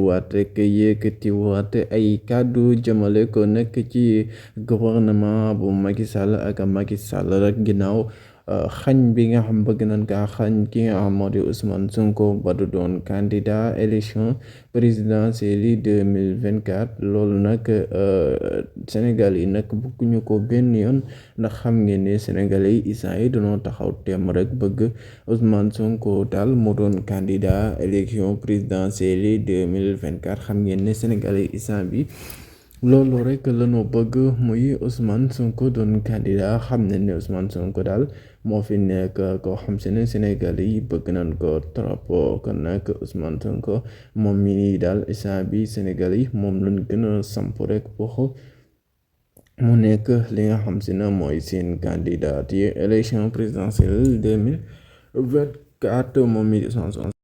waat rek yëkkati waat ay kàddu jëmale ko nekk ci gouvernement bu Macky Sall ak Macky Sall rek ginnaaw xañ bi nga xam bëgg nañ kaa xañ ki nga xam moo di Ousmane Sonko ba du doon candidat élection présidentielle 2024 loolu nag Sénégal yi nag bëgguñu ko benn yoon ndax xam ngeen ne Sénégalais yi instant yi dañoo taxaw temm rek bëgg Ousmane Sonko daal mu doon candidat élection présidentielle 2024 xam ngeen ne Sénégalais yi instant bi loolu rek lañu bëgg muy Ousmane Sonko doon candidat xam ne ne Ousmane Sonko daal moo fi nekk koo xam se ne Sénégal yi bëgg nañ ko trop kon nag Ousmane Sonko moom mi nii daal instant bi Sénégal yi moom lañ gën a samp rek pour mu nekk li nga xam se ne mooy seen candidat yi élection présidentielle 2024 moom mi Ousmane Sonko